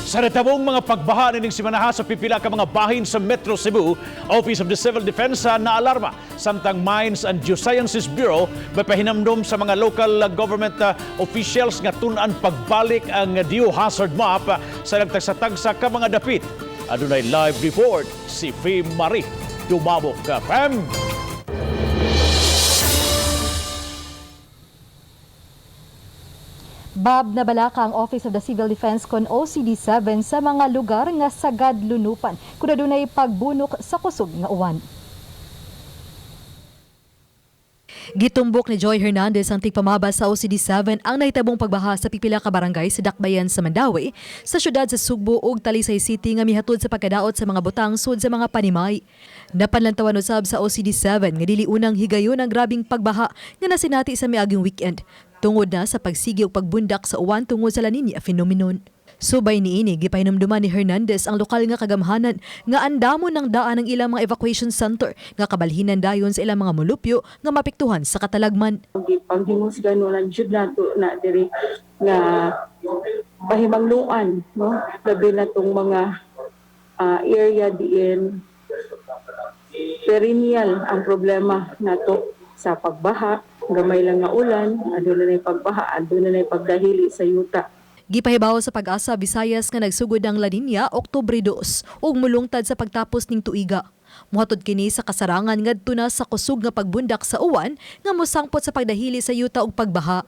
Sa natabong mga pagbaha nining simanaha sa pipila ka mga bahin sa Metro Cebu, Office of the Civil Defense na alarma samtang Mines and Geosciences Bureau mapahinamdom sa mga local government officials nga tun-an pagbalik ang geohazard map sa nagtagsa-tagsa ka mga dapit. Adunay live report si Fee Marie Dumabok. Fem! Bab, nabalaka ang Office of the Civil Defense kon OCD 7 sa mga lugar nga sagad lunupan kung adunay pagbunok sa kusog nga uwan. Gitumbok ni Joy Hernandez ang tigpamaba sa OCD 7 ang nahitabong pagbaha sa pipila ka barangay sa Dakbayan sa Mandaue, sa syudad sa Sugbo ug Talisay City nga mihatod sa pagkadaot sa mga butang sud sa mga panimay. Napanlantawan usab sa OCD 7 nga dili unang higayon ang grabing pagbaha nga nasinati sa miaging weekend tungod na sa pagsigi ug pagbundak sa uwan tungod sa La Nina phenomenon. Subay niini, gipahinumduman ni Hernandez ang lokal nga kagamhanan nga andamon ng daan ang ilang mga evacuation center nga kabalhinan dayon sa ilang mga mulupyo nga mapiktuhan sa katalagman. Panghimusgan no lang jud nato na diri nga pahimangluan, no, labi na tong mga area diin perennial ang problema nato sa pagbaha. Gamay lang nga ulan, aduna na pagbaha, aduna na pagdahili sa yuta. Gipahibaw sa Pag-asa Visayas nga nagsugod ang La Nina Oktubre 2 ug mulungtad sa pagtapos ning tuiga. Muhatod kini sa kasarangan ngadto na sa kusog nga pagbundak sa uwan nga mosangpot sa pagdahili sa yuta ug pagbaha.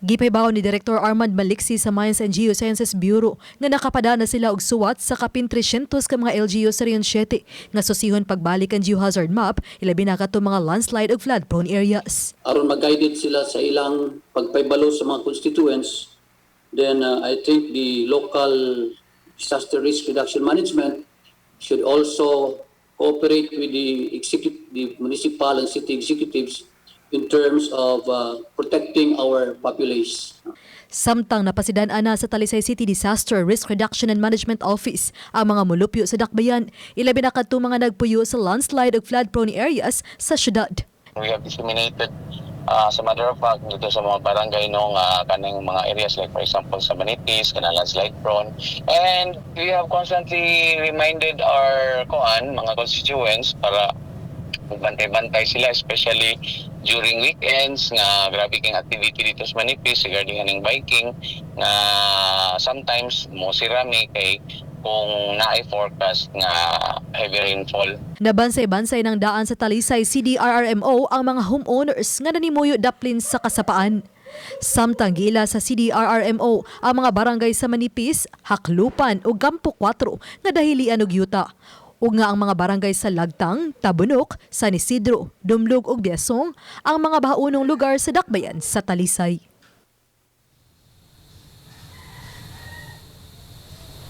Gipahibaw ni Director Armand Maliksi sa Mines and Geosciences Bureau nga nakapada na sila og suwat sa kapin 300 ka mga LGU sa Region 7 nga susihon pagbalik ang geohazard map, ilabi na kadto mga landslide ug flood prone areas. Aron mag-guided sila sa ilang pagpaybalo sa mga constituents, then I think the local disaster risk reduction management should also cooperate with the municipal and city executives in terms of protecting our populace. Samtang napasidan ana sa Talisay City Disaster Risk Reduction and Management Office ang mga mulupyo sa Dakbayan, ilabi na kadto mga nagpuyo sa landslide ug flood-prone areas sa syudad. We have disseminated, as a matter of fact, dito sa mga barangay no nga kanang mga areas like, for example, sa Manipis, kanang landslide prone, and we have constantly reminded our koan mga constituents para magbantay-bantay sila, especially during weekends nga grabe king activity dito sa Manipis regarding aning biking, nga sometimes mo sirami kay kung naay forecast nga heavy rainfall. Nabansay-bansay ng daan sa Talisay CDRRMO ang mga homeowners nga nanimuyo daplin sa kasapaan. Samtang giila sa CDRRMO ang mga barangay sa Manipis, Haklupan ug Gampo 4 nga dahilian og yuta. Ug nga ang mga barangay sa Lagtang, Tabunok, San Isidro, Dumlog ug Biasong ang mga bahaunong lugar sa Dakbayan sa Talisay.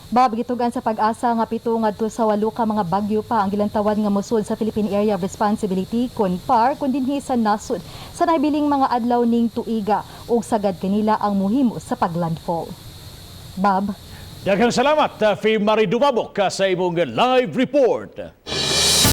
Bab, gitugan sa Pag-asa nga 7 ngadto sa 8 ka mga bagyo pa ang gilantawan nga mosud sa Philippine Area of Responsibility kon PAR kun dinhi sa nasod sa nabiling mga adlaw ning tuiga ug sagad kanila ang muhimo sa paglandfall. Bab. Daghang salamat, Fee Marie Dumabok, sa imong live report.